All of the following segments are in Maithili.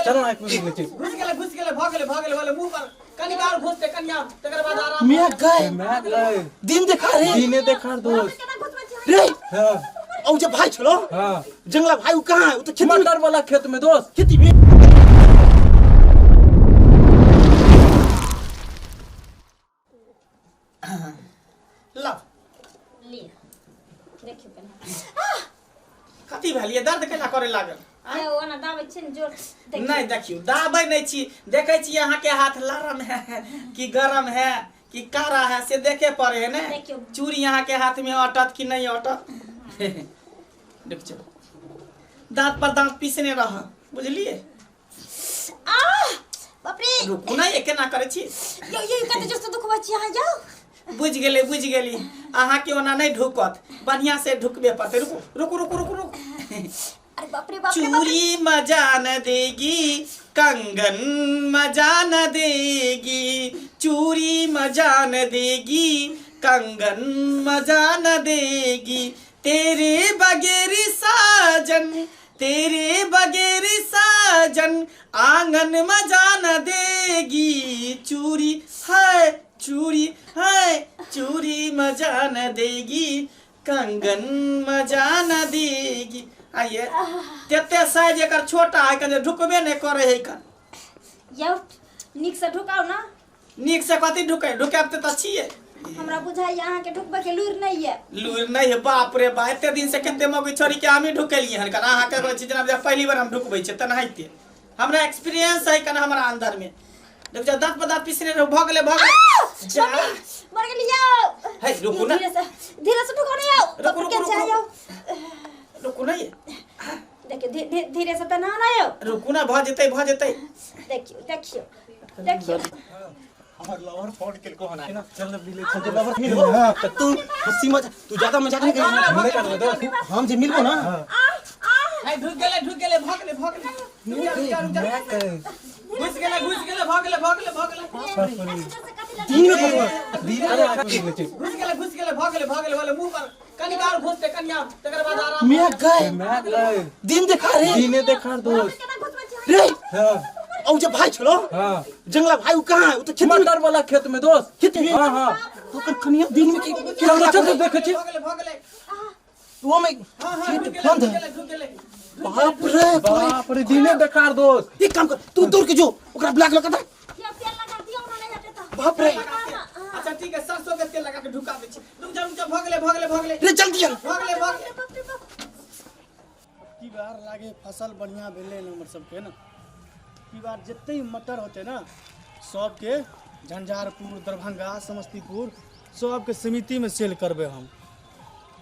चलो ना, एक मिनट रुक छी। घुस गेलै, घुस गेलै, भऽ गेलै, भऽ गेलै, भऽ गेलै। मुँह पर कनि आओर घुसतै, कनि आओर, तकर बाद आराम। मियाँ गए। मैं गए। दिन देखा रे। दिने देखा दोस्त। केना घुसबै छी? रे। हाँ। औ जे भाई छलो। हाँ। जंगला भाई उ कहाँ है? उ तो खेती में। मटर वाला खेत में दोस्त। खेती में। लाओ। लिअ, देखियौ केना। कथी भेल ये? दर्द केना करे लागल? आँय? ए, ओना दाबै छियै ने जोर देखियौ। नहीं, देखियौ, दाबै नहीं छी, देखै छी अहाँके हाथ लरम है कि गरम है कि कारा है, से देखे पड़े है ने। देखियौ। चूड़ी अहाँके हाथ में अटत कि नहीं अटत। देखियौ, दांत पर दांत पीसने रह, बुझलिए? आह बाप रे। रुकू ना, ये केना करै छी? यो यो, कते जोर से दुखबै छी अहाँ यौ। बुझि गेलै, बुझि गेली। अहाँके ओना नहि ढुकत, बढ़िया से ढुकबे पड़तै। रुकू, रुकू, रुकू, रुकू, रुकू। अरे बाप रे, बाप रे, बाप रे। चूड़ी मजा न देगी, कंगन मजा न देगी, चूड़ी मजा न देगी, कंगन मजा न देगी, तेरे बगैर साजन, तेरे बगैर साजन आंगन मजा न देगी, चूड़ी है, चूड़ी है, चूड़ी मजा न देगी, कंगन मजा न देगी। आइए, तेते साइज एकर छोटा है कन, ढुकबे नहीं करे है कन। यौ, नीक से ढुकाउ ना। नीक से कथी ढुके? ढुकायब तऽ छियै। हमरा बुझाइए अहाँके ढुकबै के लूरि नहि यऽ। लूरि नहि है? बाप रे बा, एते दिन से कते मौगी छोरी के हमी ढुकेलियै हन कन, अहाँ के कहै छी जेना जे पहली बार हम ढुकबै छियै, तेनाहिते हमरा एक्सपीरियंस है कन हमरा अंदर में। देख जा, दांत पर दांत पिसने रहो। भऽ गेलै, भऽ गेलै, जा। मर गेली यौ। हे, रुकू ना। धीरे से, धीरे से ढुकाउ ने यौ। रुकू, रुकू, के रुकू। यौ। रुकू ना ये। देखियौ, धीरे से तऽ ना ना यौ। रुकू ना, भऽ जेतै, भऽ जेतै। देखियौ, देखियौ, देखियौ। हमर लवर फोन केलको हन। चल ना, मिले हम जे लवर मिलबो त तू हंसी मजाक, तू ज्यादा मजाक नहीं करी। हम जे मिलबो ना। हे, ढुक गेलै, ढुक गेलै, भऽ गेलै, भऽ गेलै। रुक जा, रुक जा, रुक जा। घुस गेलै, घुस गेलै, भऽ गेलै, भऽ गेलै, भऽ गेलै। दिन में फंसबो। घुस गेलै, घुस गेलै, भऽ गेलै, भऽ गेलै, भऽ गेलै। मुँह पर कनि आओर घुसतै, कनि आओर, तकर बाद आराम। मियाँ गए। मैं गए। दिन देखा रे। दिने देखा दोस्त। केना घुसबै छी? रे। हाँ। औ जे भाई छलो। हाँ। जंगला भाई उ कहाँ है? उ तो खेती में। मटर वाला खेत में दोस्त। खेती में। हाँ हाँ। ओकर कनिया दिन में के चल चल, देखे छी। भऽ गेलै, भऽ गेलै। वो में हाँ हाँ, खेत ढुक गेलै। बंद ढुक है। गेलै, ढुक गेलै। बाप रे बाप रे, दिने देखार दोस्त। एक काम कर, तू दौड़ के जो, ओकरा ब्लैक लगा दे। यौ, तेल लगा दियौ ना, नहि हेतै तऽ। बाप रे। अच्छा ठीक है, सरसों के तेल लगा के ढुका दै छी। रुक जा, रुक जा। भऽ गेलै, भऽ गेलै, भऽ गेलै। रे, जल्दी आ। भऽ गेलै, भऽ गेलै। बाप रे बाप। की बार लागे फसल बढ़िआँ भेलै ने हमर सबके ने। की बार जते मटर होतै ने, सबके झंझारपुर, दरभंगा, समस्तीपुर सबके समितिमे सेल करबै हम।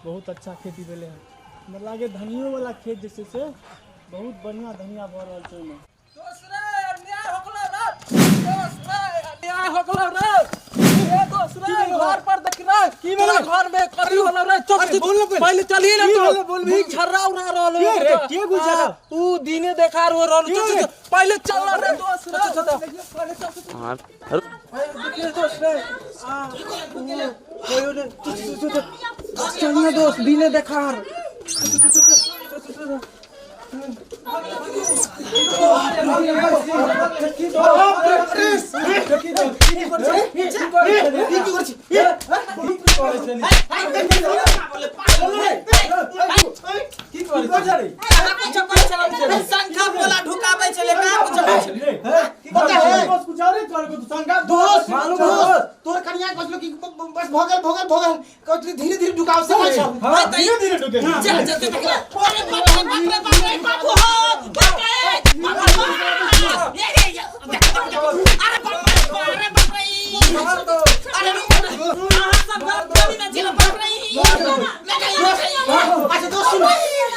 बहुत अच्छा खेती भेलै हन। हमरा लागे धनियोवला खेत जे छै से बहुत बढ़िआँ धनिया भऽ रहल छै ओहिमे। दोस्त रे, अन्याय हो गेलो रे। दोस्त रे, अन्याय हो गेलो रे। ए दोस्त रे, घर पर देख रे। की भेलै? तोरा घर में करी होलो रे। चल, अरे चल, बोल ना पहिले। पहिले चली ना की तो। भेलै, बोलबही? छर्रा उड़ा रहल के रे? हो। के गुजरा? आ, ऊ दिने देखा रो रहल। के चल, चल, रे? चल, पहिले चल ना रे दोस्त रे। चल, चल, चल। पहिले चल, चल, चल। देखिए दोस्त रे। आ, ऊ, कोई ने। चल, चल, चल, चल। चल ना दोस्त, दिने देखा। चल, चल, चल, चल, चल, चल, चल। ई की करै छी? शंखा बोला ढुकाबै छलै, कहाँ कुछो होइ छलै? पता है? दोस्त, मालूम दोस्त, है। तोर कनिया कहलको कि बस भऽ गेल, भऽ गेल, भऽ गेल। कहलको धीरे धीरे ढुकाओ से छै। धीरे धीरे ढुके। चल चल चल, अरे बाप रे, बाप रे, बाप रे, बापू हो, बाप रे, बाप रे, बाप। ये, ये, ये, देख, देख, देख। अरे बाप रे, अरे बाप रे। अरे रुक ना, अहाँ सब गलतफहमी में छी, बाप रे। मैं कहीं, मैं कहीं। अच्छा दोस्त सुन,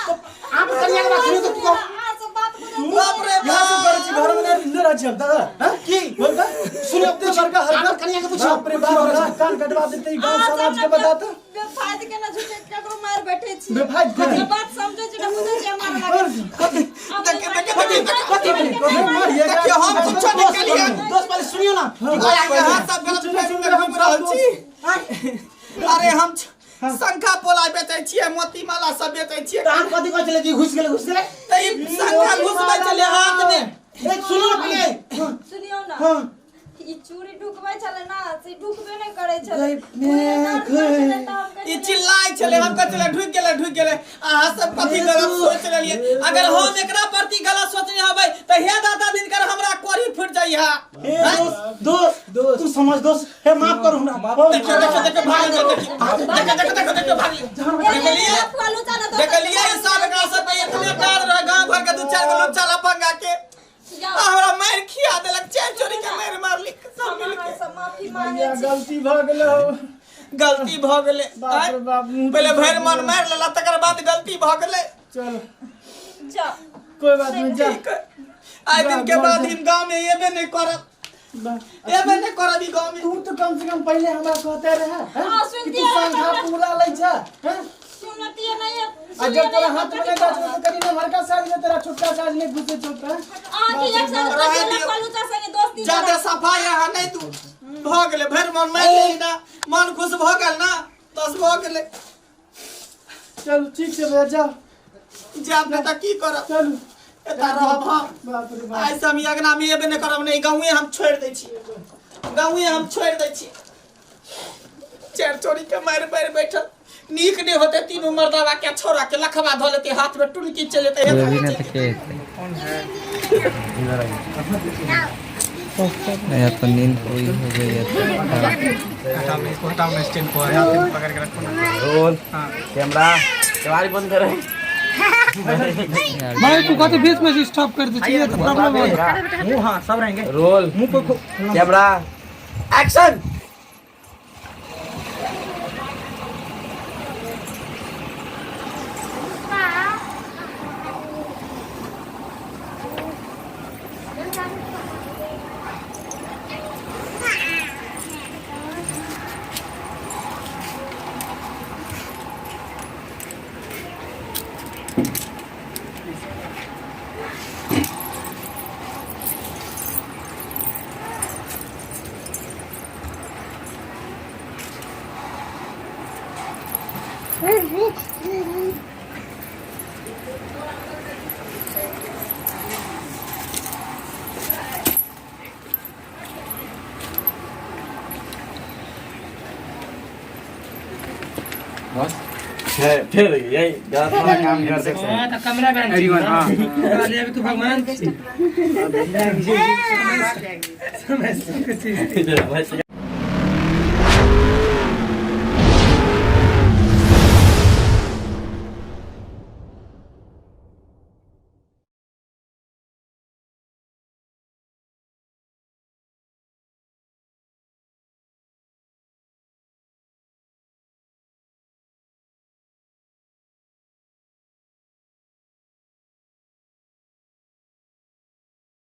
तो आप कनिया के बात सुनो तो की कहो? अहाँ सब बात बुझै बाप रे यहाँ सब करै छी, घरमे नहि रहै छी हम दादा। हाँ? की बोल तऽ। सुनो, एते बड़का हरकत। आप कनिया के पूछो। बाप रे बाप, हमरा कान कटवा देतै ई गाँव समाज के बता तऽ। बेफायद के ना, झूठे केकरो मार बैठे छी। बेफायद के? ना बात समझै छी ना बुझै छी, हमरा लागे। देख, देख, देख, देख, कथी भेलै? देखियौ, हम कुछो नहि केलियै। दोस्त, पहिले सुनियो ना। अहाँके हाथ सब गलतफहमी में घुमि रहल छी। अरे हम शंखा पोला बेचै छियै, मोती माला सब बेचै छियै। तऽ अहाँ कथी कहै छलै कि घुसि गेलै, घुसि गेलै? तऽ ई शंखा घुसबै छलै हाथ में। ए, हां। ई चूड़ी ढुकबै छलै ना, से ढुकबे नहि करै छलै। गई पूरे दर्द करै छलै तऽ हम कहै ई छलियै, चिल्लाइ छलै, हम कहै छलै ढुकि गेलै ढुकि गेलै। अहाँ सब कथी गलत सोच लेलियै? अगर हम एकरा प्रति गलत सोचने हबै तऽ हे दादा दिनकर हमरा कोरी फुटि जाइहा। हे दोस्त दोस्त दोस्त, तू समझ दोस्त, हे माफ करू हमरा। देखियो देखियो देखियो, भागल छै, देखियो देखियो देखियो देखियो देखियो भागल। देखलियै लफुआ लुच्चा ना दोसर देखलियै ई सब एकरा सब के एतने कार रहे गांव भर के दू चार गो लुच्चा लफंगा के जाओ। आ हमरा मारि खिया देलक, चारि चोरी के मारि मारली सब हम मिल अहाँ के। से माफी मांगै भैया छी। गलती भऽ गेलो। गलती भऽ गेलै। बाप रे बाप, मुँह पहिले भरि मन मारि लेला तकर बाद गलती भऽ गेलै। चल जाओ। कोई बात नहीं, जा। ठीक है। आइ दिन के बाद हम गांव में एबे नहीं करब, एबे नहीं करब ई गांव में। तू तो कम से कम पहले हमरा कहते रहे हैं? हाँ, कि सुनती तू है, संखा पूरा लै छ हैं? सुनतियै नहि। आ जब तोरा हाथ में नहीं दे तो करी ना हरका साइज में तेरा छोटका साइज नहीं घुसे छोटा। अहाँके एक साल रहै कथी दियौ। लफुआ लुच्चा संगे दोस्ती जादे करब? सफाई अहाँ नहीं तू भऽ गेलै, भरि मन मारि लेली ना, मन खुश भऽ गेल ना, बस भऽ गेलै। चल ठीक छै भैया, जा। जायब नहि तऽ की करब? चलू। एतऽ रहब हम। बाप रे बाप। आइ से हम ई अगना में एबे नहि करब, नहि गाँवे हम छोड़ि दै छी, गाँवे हम छोड़ि दै छी। चारि चोरी के मारि मारि बैठल नीक नहि होते। तीनू मर्दावा के छोड़ा के लखवा धऽ लेते, हाथ में टुनकी चलि जेतै। तू अभी ना तो के नहीं या तो नींद पूरी हो गई है तो रोल कैमरा केवाड़ी बंद करे। भाई तू कहते बीच में स्टॉप कर दे चाहिए तो प्रॉब्लम हो। मुंह हां सब रहेंगे। रोल मुंह को कैमरा एक्शन। फिर यही गलत वाला काम कर सकते हैं। एवरीवन हां अभी तू भगवान इधर